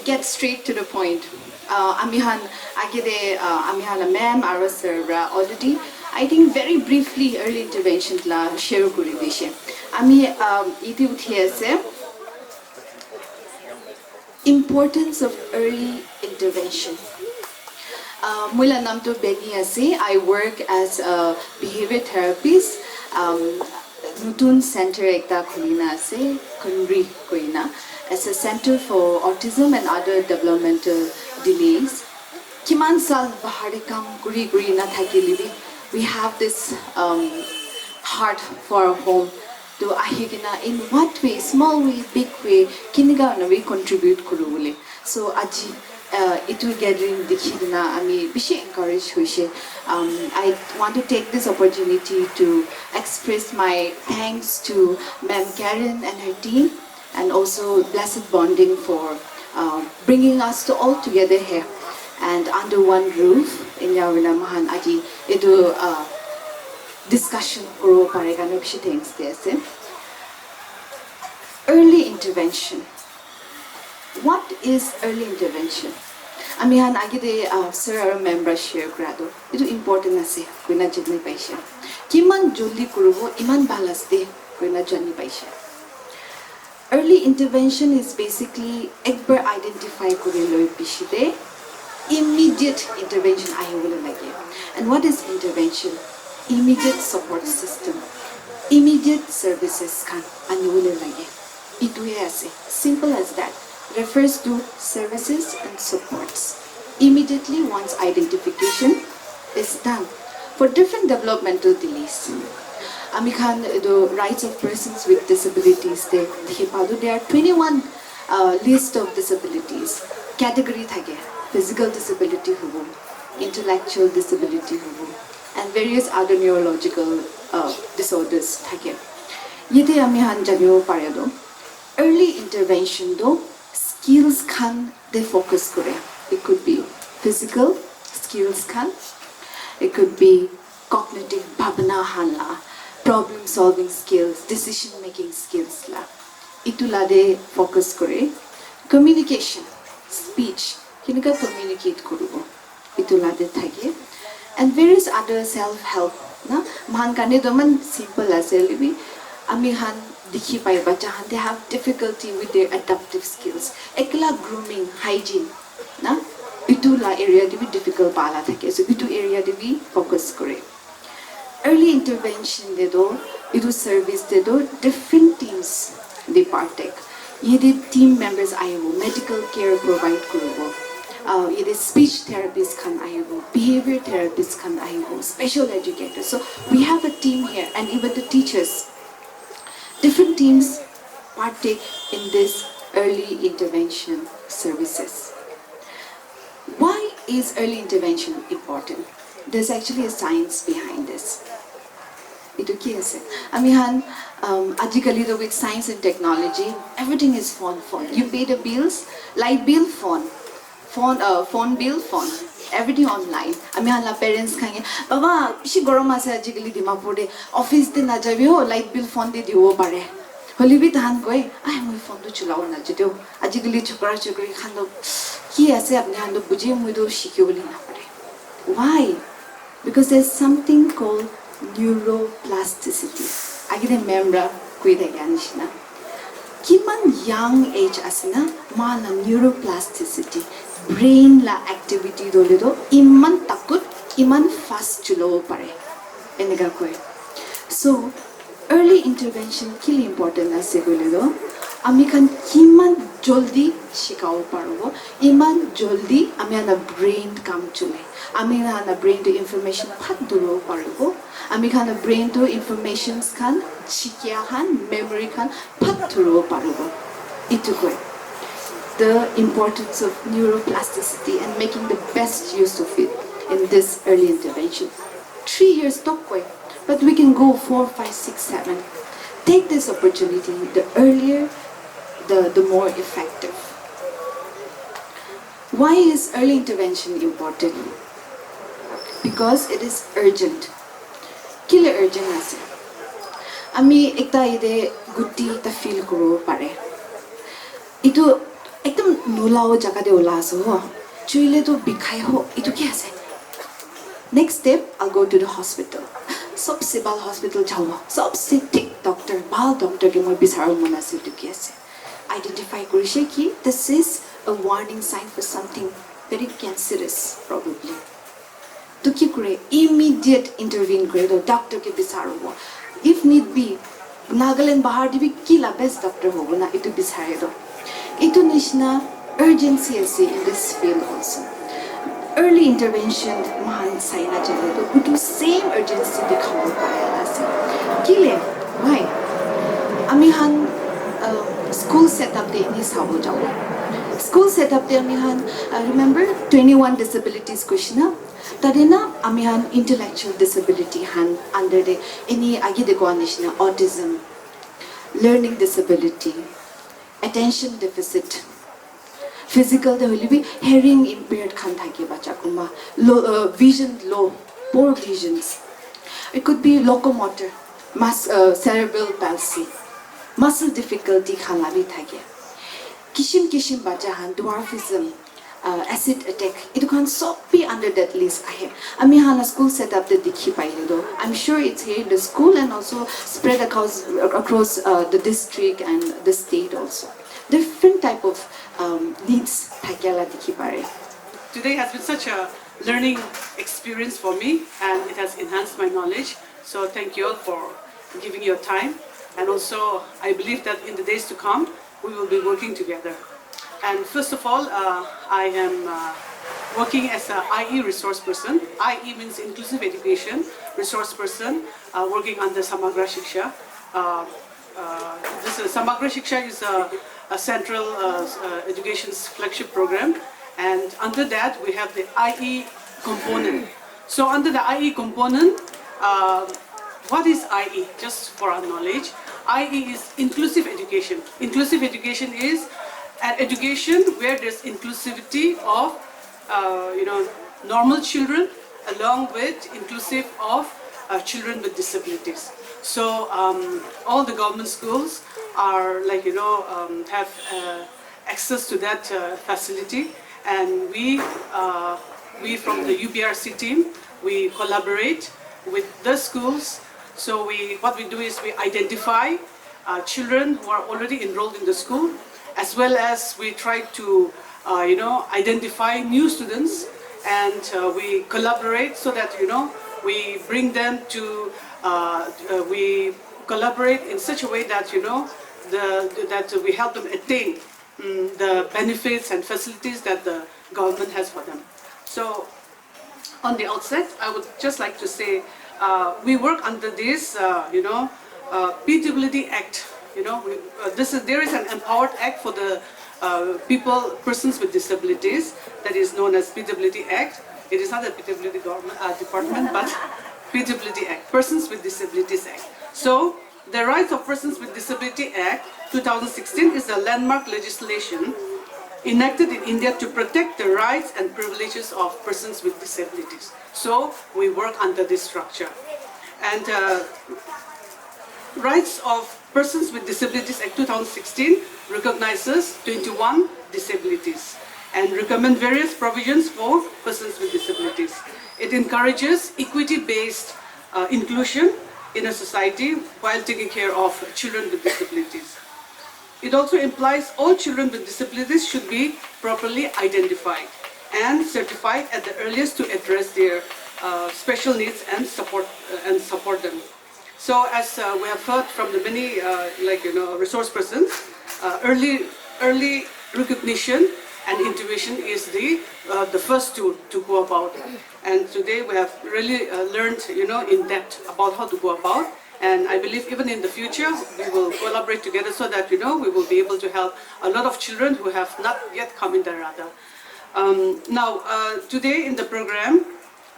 get straight to the point. Uh, ami han agede uh, ami han ma'am aro sir ra already, I think, very briefly early intervention la share kuri dishe. Ami um, iti uthi ase importance of early intervention. Uh, moi la nam tu Benny ase. I work as a behavior therapist. Um, nutun center ekta khulina ase, Kunri koina, as a center for autism and other developmental delays. Kiman sal bahar te kam kuri kuri na thakile bi, we have this um, heart for our home. To ahi kena, in what way, small way, big way, kinika na we contribute kuru bole. So aji uh, itu gathering dikhi kena ami bishi encourage hoise. Um, I want to take this opportunity to express my thanks to Ma'am Karen and her team, and also Blessed Bonding for uh, bringing us to all together here and under one roof. Inya hoina moikhan aji itu uh, discussion kuro pare karne bishi thanks di ase. Early intervention. What is early intervention? Ami han age de uh, sir aro member share kura tu itu important ase koina jani paise. Kiman joldi kuribo iman bhal ase koina jani paise. Early intervention is basically ekbar identify kuri loi piche de immediate intervention ahi bole lage. And what is intervention? Immediate support system, immediate services khan ani bole lage. Itu he ase. Simple as that. Refers to services and supports. Immediately once identification is done for different developmental delays. Ami khan etu rights of persons with disabilities te dikhi palo, there are twenty-one uh, list of disabilities. Category thake, physical disability hobo, intellectual disability hobo, and various other neurological uh, disorders thake. Yete ami khan janibo pare tu early intervention tu skills khan te focus kore. It could be physical skills khan, it could be cognitive bhabna khan la, problem solving skills, decision making skills la. Itu la te focus kore. Communication, speech, kinika communicate kuribo. Itu la te thake. And various other self help na, moikhan karne to iman simple ase hoilebi ami khan dikhi pai bacha khan they have difficulty with their adaptive skills. Ekla grooming, hygiene na, itu la area te bi difficult pala thake, so itu area te bi focus kore. Early intervention te to itu service te to different teams de part take. Yate team members ahibo, medical care provide kuribo, uh, it is speech therapist khan ahibo, behavior therapist khan ahibo, special educators. So we have a team here, and even the teachers. Different teams partake in this early intervention services. Why is early intervention important? There's actually a science behind this. Itu ki ase? Ami han, um, ajikali to with science and technology, everything is phone, phone. You pay the bills, light bill, phone. Phone, uh, phone bill, phone. Everything online. Ami han la parents khan ke, "Baba, bishi gorom ase ajikali Dimapur te. Office te najabi ho, light bill phone te dibo pare." Hoile bi tahan koi, "Ai, moi phone tu chulabo najane." Ajikali chokra chokri khan to ki ase apni khan to bujhe, moi to shikibole napare. Why? Because there's something called neuroplasticity. Agite ma'am ra koi thakya nishina. Kiman young age ase na, ma la neuroplasticity, brain la activity dole to iman takut, iman fast chulo pare. Eneka koi. So, early intervention kile important ase koile to, ami khan kiman joldi shikabo paribo, iman joldi ami khan la brain kam chule. Ami khan la brain to information phat duribo paribo. Ami khan la brain to informations khan, shikia khan, memory khan phat duribo paribo. Itu koi. The importance of neuroplasticity and making the best use of it in this early intervention. Three years tok koi, but we can go four, five, six, seven. Take this opportunity. The earlier, the, the more effective. Why is early intervention important? Because it is urgent. Kile urgent ase? Ami ekta ite guti ekta feel kuribo pare. Itu ekdom nulao jaga te ula ase ho. Chuile to bikhai ho. Itu ki ase? Next step, I'll go to the hospital. Sobse bhal hospital jabo. Sobse thik doctor, bhal doctor ke moi bisaribo mon ase, itu ki ase? Identify kurishe ki this is a warning sign for something very cancerous, probably. To ki kure? Immediate intervene kure to, doctor ke bisaribo. If need be, Nagaland bahar te bi ki la best doctor hobo na, itu bisare to. Itu nishina urgency ase in this field also. Early intervention mohan saina chahiye to, utu same urgency dikhabo pare ase. Kile? Why? Ami khan, uh, school setup te ini sabo jabo. School setup te ami khan, uh, remember twenty-one disabilities koishina? Tate na ami khan intellectual disability khan under te ini age te koa nishina autism, learning disability, attention deficit, physical te hoile bi hearing impaired khan thake bacha kunba, low, uh, vision low, poor visions. It could be locomotor, mus-, uh, cerebral palsy, muscle difficulty khan la bi thake. Kishim kishim bacha khan dwarfism, uh, acid attack, itu khan sob bi under that list ahe. Ami khan la school setup te dikhi paile to. I'm sure it's here in the school and also spread across, across, uh, the district and the state also. Different type of, um, needs thakya la dikhi pare. Today has been such a learning experience for me, and it has enhanced my knowledge. So thank you all for giving your time. And also, I believe that in the days to come, we will be working together. And first of all, uh, I am, uh, working as a I E resource person. I E means inclusive education resource person, uh, working under Samagra Shiksha. Uh, uh, this is, Samagra Shiksha is a, a central, uh, s-, uh, education's flagship program, and under that we have the I E component. So under the I E component, uh, what is I E? Just for our knowledge, I E is inclusive education. Inclusive education is an education where there's inclusivity of, uh, you know, normal children along with inclusive of, uh, children with disabilities. So, um, all the government schools are, like, you know, um, have, uh, access to that, uh, facility, and we, uh, we from the U B R C team, we collaborate with the schools. So we, what we do is we identify, uh, children who are already enrolled in the school, as well as we try to, uh, you know, identify new students, and, uh, we collaborate so that, you know, we bring them to, uh, uh, we collaborate in such a way that, you know, the, that we help them attain, mm, the benefits and facilities that the government has for them. So, on the outset, I would just like to say, uh, we work under this, uh, you know, uh, P W D Act. You know, we, uh, this is there is an empowered act for the uh, people, persons with disabilities, that is known as P W D Act. It is not a P W D government uh, department, but P W D Act, Persons with Disabilities Act. So, the Rights of Persons with Disability Act two thousand sixteen is a landmark legislation enacted in India to protect the rights and privileges of persons with disabilities. So we work under this structure. And uh, Rights of Persons with Disabilities Act two thousand sixteen recognizes twenty-one disabilities and recommend various provisions for persons with disabilities. It encourages equity-based uh, inclusion in a society while taking care of children with disabilities. It also implies all children with disabilities should be properly identified and certified at the earliest to address their uh, special needs and support uh, and support them. So, as uh, we have heard from the many, uh, like you know, resource persons, uh, early early recognition and intervention is the uh, the first tool to go about it. And today we have really uh, learned, you know, in depth about how to go about. And I believe even in the future we will collaborate together so that you know we will be able to help a lot of children who have not yet come in the radar. Um, now, uh, today in the program,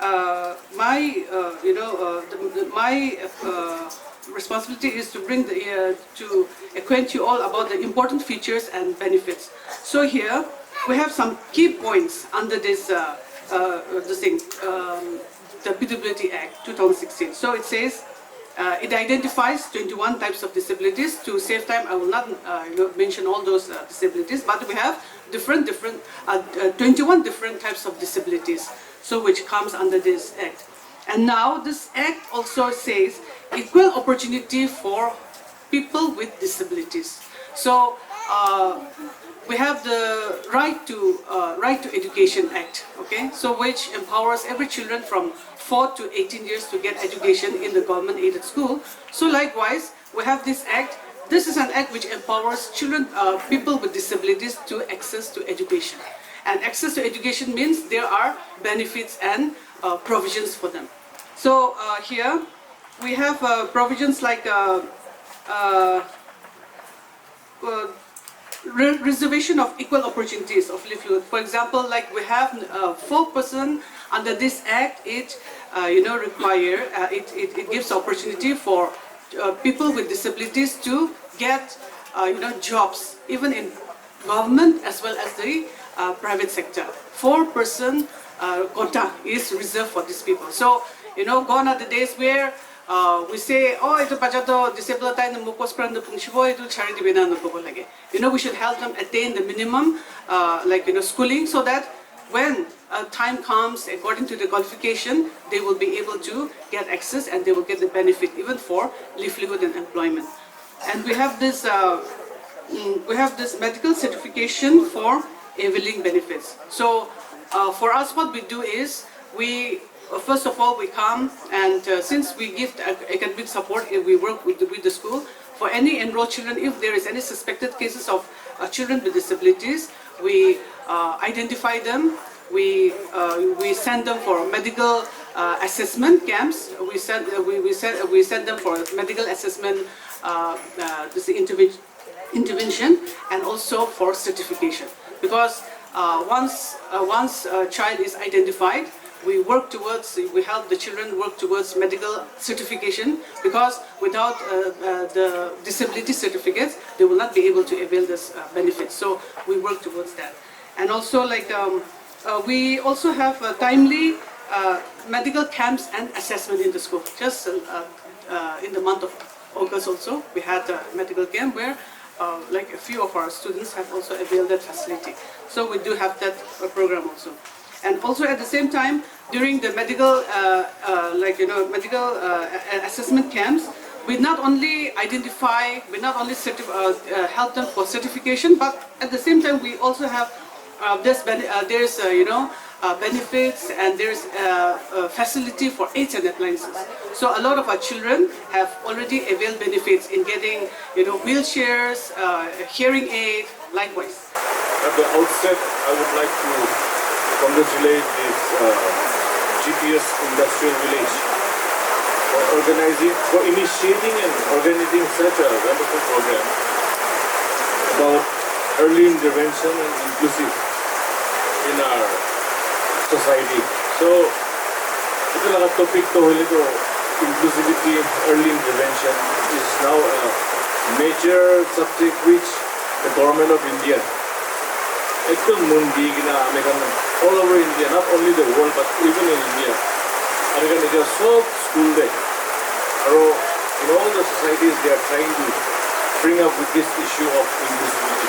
uh, my, uh, you know, uh, the, the, my uh, responsibility is to bring the, uh, to acquaint you all about the important features and benefits. So here we have some key points under this, uh, uh, this thing, um, the P W D Act two thousand sixteen. So it says uh, it identifies twenty-one types of disabilities. To save time, I will not uh, you know, mention all those uh, disabilities, but we have different, different, uh, uh, twenty-one different types of disabilities, so which comes under this act. And now this act also says equal opportunity for people with disabilities. So uh, we have the right to uh, Right to Education Act, okay, so which empowers every children from four to eighteen years to get education in the government aided school. So likewise, we have this act. This is an act which empowers children, uh, people with disabilities to access to education. And access to education means there are benefits and uh, provisions for them. So uh, here we have uh, provisions like uh, uh, uh, re- reservation of equal opportunities of livelihood. For example, like we have uh, four percent under this act, it uh, you know require uh, it, it, it gives opportunity for uh, people with disabilities to get uh, you know jobs even in government as well as the uh, private sector. Four percent uh, quota is reserved for these people. So you know, gone are the days where uh, we say, oh, itu bacha to disabled tai na mukos pran do pungshibo, itu charity bina no lage. You know, we should help them attain the minimum, uh, like, you know, schooling, so that when uh, time comes, according to the qualification, they will be able to get access and they will get the benefit even for livelihood and employment. And we have this, uh, mm, we have this medical certification for availing benefits. So uh, for us, what we do is we uh, first of all, we come and uh, since we give ac- academic support, uh, we work with the, with the school. For any enrolled children, if there is any suspected cases of uh, children with disabilities, we uh, identify them. We uh, we send them for medical uh, assessment camps. We send uh, we we send uh, we send them for medical assessment. Uh, uh, this intervention intervention and also for certification, because uh, once uh, once a child is identified, we work towards we help the children work towards medical certification, because without uh, uh, the disability certificates, they will not be able to avail this uh, benefit. So we work towards that. And also, like um, uh, we also have a timely uh, medical camps and assessment in the school. Just uh, uh, in the month of August also, we had a medical camp where uh, like a few of our students have also availed that facility. So we do have that uh, program also. And also at the same time, during the medical, uh, uh, like you know, medical uh, a- assessment camps, we not only identify, we not only certif- uh, uh, help them for certification, but at the same time, we also have uh, there's ben- uh, there's uh, you know uh, benefits and there's uh, uh, facility for aids and appliances. So a lot of our children have already availed benefits in getting you know wheelchairs, uh, hearing aid, likewise. At the outset, I would like to congratulate this uh, G P S Industrial Village for organizing, for initiating and organizing such a wonderful program about early intervention and inclusive in our society. So, etu laga topic to hoile to inclusivity, early intervention is now a major subject which the government of India ekdom mon di kena ami khan all over India, not only the world but even in India, ami khan etia sob school te aro in all the societies they are trying to bring up with this issue of inclusivity.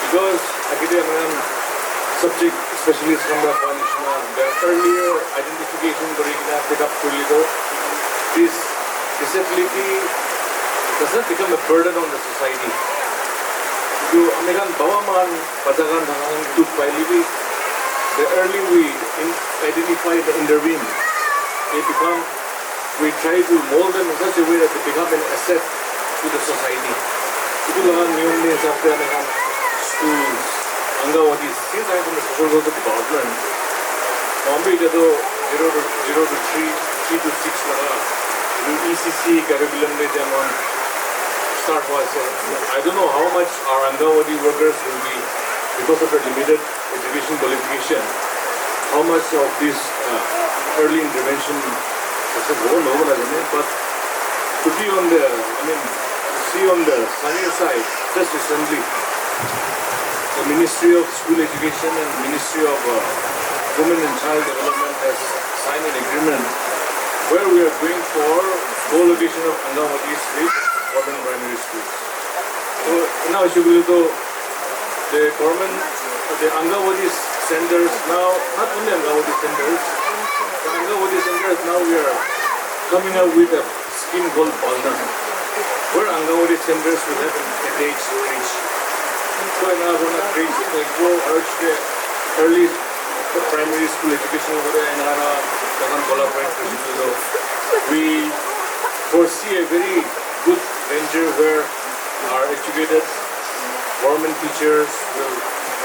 Because agete ami khan subject specialist khan para koa nishina, the earlier identification kuri kena pick up kuri le to this disability does not become a burden on the society. Etu ami khan baba ma khan bacha khan thaka khan dukh paile bi, the early we in, identify and intervene, they become, we try to mold them in such a way that they become an asset to the society. Etu laga niyom te hisab te ami khan schools, Anganwadis, since I am from the social welfare department, ami etia to zero to, zero to three, three to six laga etu E C C curriculum te etia ami khan start hua ase. I don't know how much our Anganwadi workers will be, because of the limited education qualification, how much of this uh, early intervention success hobo nohobo najane, but to be on the, I mean, to see on the sunny side, just recently, the Ministry of School Education and Ministry of uh, Women and Child Development has signed an agreement where we are going for co-location of Anganwadis with government primary schools. So, ena hoise koile to the government, the Anganwadi centers now, not only Anganwadi centers, the Anganwadi centers now we are coming up with a scheme called Balna, where Anganwadi centers will have an attached creche. So, ena kurina creche, like, go urge the early primary school education over there, ena kurina tahan collaborate kuri. So, we foresee a very good venture where our educated government teachers will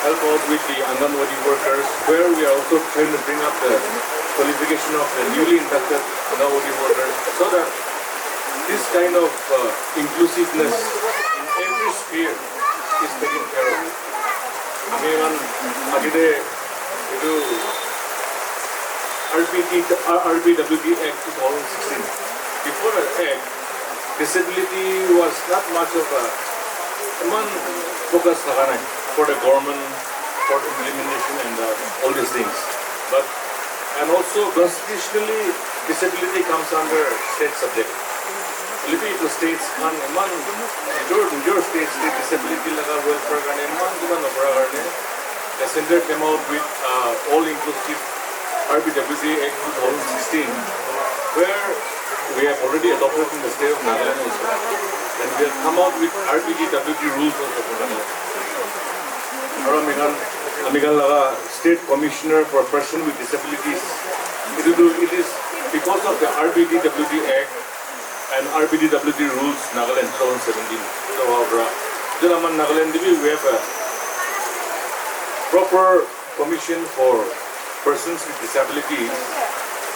help out with the Anganwadi workers, where we are also trying to bring up the qualification of the newly inducted Anganwadi workers, so that this kind of uh, inclusiveness in every sphere is taken care of. Ami khan agete etu R P T, R P W D Act two thousand sixteen. Before the act, disability was not much of a, iman focus thaka nai for the government, for implementation and uh, all these things. But, and also constitutionally, disability comes under state subject. Hoilebi etu states khan iman nijor nijor states te disability laga welfare karne iman kiba nokora karne, the center came out with uh, all inclusive R P W D Act two thousand sixteen, where we have already adopted in the state of Nagaland also. And we have come out with R P D W D rules also for Nagaland. Aru ami khan, ami khan laga State Commissioner for Person with Disabilities, etu tu, it is because of the R P D W D Act and R P D W D rules Nagaland two thousand seventeen. Etu howa para, etu laga Nagaland te bi we have a proper commission for persons with disabilities,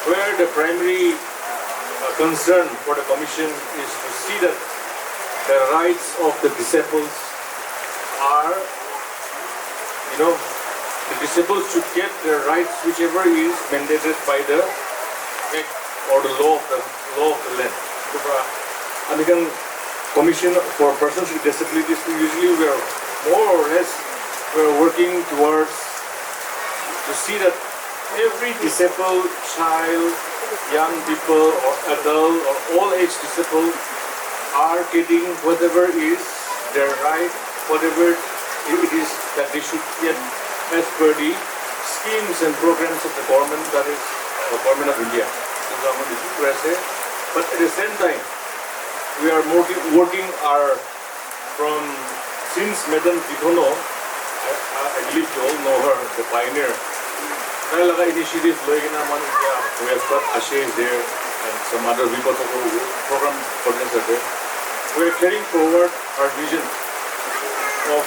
where the primary uh, concern for the commission is to see that the rights of the disabled are, you know, the disabled should get their rights whichever is mandated by the act or the law of the law of the land. Etu para ami khan Commission for Persons with Disabilities, we usually we are more or less we are working towards to see that every disabled child, young people or adult or all age disabled are getting whatever is their right, whatever it is that they should get as per the schemes and programs of the government, that is the government of India. Etu ami khan etu kuri ase. But at the same time, we are working, working our from since Madam Dikhono, I, I I believe you all know her, the pioneer. Tai laga initiative loi kena ami khan etia, we have got Ashe there and some other people who program coordinator there. We are carrying forward her vision of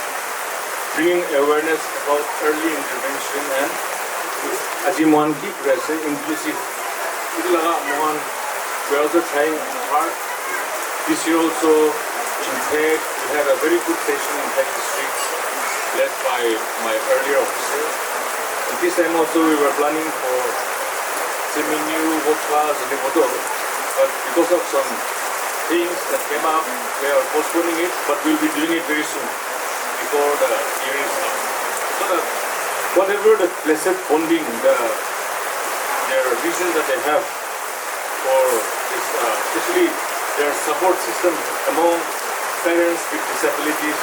bringing awareness about early intervention and Aji mohan ki kuri ase, inclusive. Etu laga mohan, we are also trying hard. This year also, in Phek, we had a very good session in Phek district, led by my earlier officer. And this time also, we were planning for Semenyu, Wokha, Zunheboto, but because of some things that came up, we are postponing it, but we'll be doing it very soon, before the year is up. So that whatever the blessed bonding, the, their vision that they have for this, uh, especially their support system among parents with disabilities,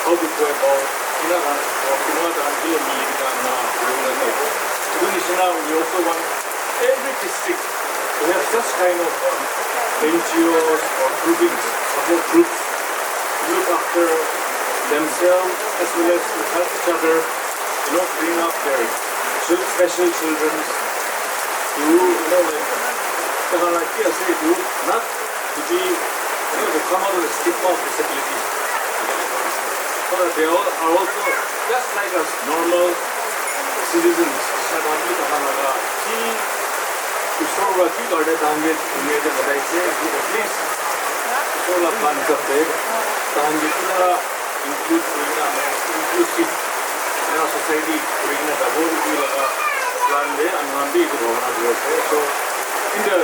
how to go about, you know, uh, you know, the uncle and me, uh, uh, you know, like, we also want every district to have such kind of, uh, N G Os or groupings, support groups, to look after themselves as well as to help each other, you know, bring up their chil- special children to, you know, like, tahan ki ase etu, not to be, you know, to come out of the stigma of disability. So that they all are also just like us, normal citizens. Jisna tahan bhi tahan laga ki isor para ki karne tahan ke duniya te banaise, at least isor la plan hisab se tahan ke kina include kuri kena, inclusive, you know, society kuri kena jabo, etu laga plan te ami khan bi etu bhabona kuri ase. So, in the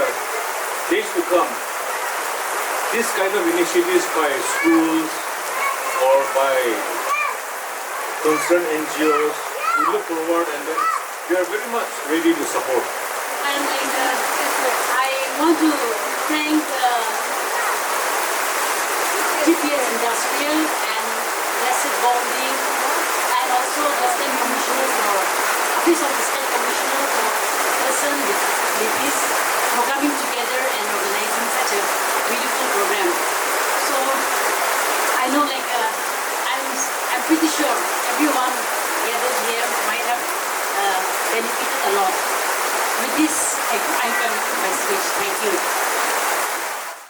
days to come, this kind of initiatives by schools or by concerned N G Os, we look forward and then we are very much ready to support. And like, uh, I want to thank uh, T P S Industrial and Blessed Bonding and also the State Commissioner for Office of the State Commissioner for person with, with this for coming together and organizing such a beautiful program. So I know, like, uh, I'm, I'm pretty sure everyone gathered here might have uh, benefited a lot. With this, I, I conclude my speech. Thank you.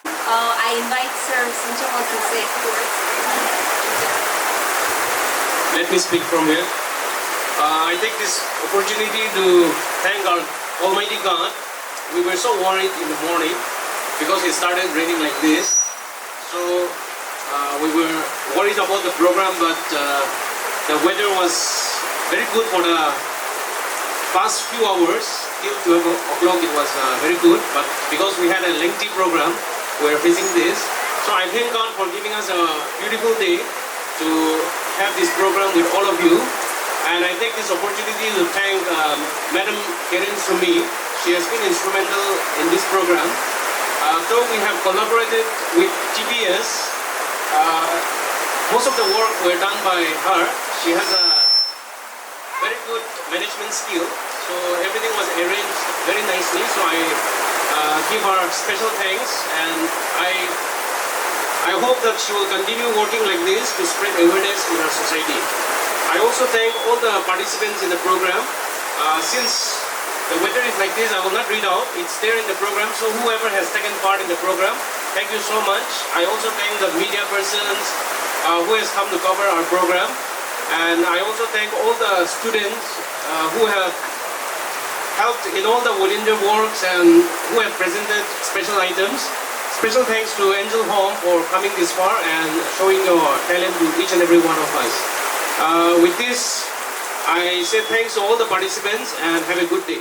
Uh, I invite Sir Sinchamo to say a few words. Let me speak from here. Uh, I take this opportunity to thank our Almighty God. We were so worried in the morning because it started raining like this. So uh, we were worried about the program, but uh, the weather was very good for the past few hours. Till twelve o'clock, it was uh, very good. But because we had a lengthy program, we are facing this. So I thank God for giving us a beautiful day to have this program with all of you. And I take this opportunity to thank um, Madam Karen Sumi. She has been instrumental in this program. Uh, though we have collaborated with T P S, uh, most of the work were done by her. She has a very good management skill. So everything was arranged very nicely. So I uh, give her special thanks, and I I hope that she will continue working like this to spread awareness in our society. I also thank all the participants in the program. Uh, since the weather is like this, I will not read out. It's there in the program. So whoever has taken part in the program, thank you so much. I also thank the media persons uh, who has come to cover our program. And I also thank all the students uh, who have helped in all the volunteer works and who have presented special items. Special thanks to Angel Home for coming this far and showing your talent to each and every one of us. Uh, with this, I say thanks to all the participants and have a good day.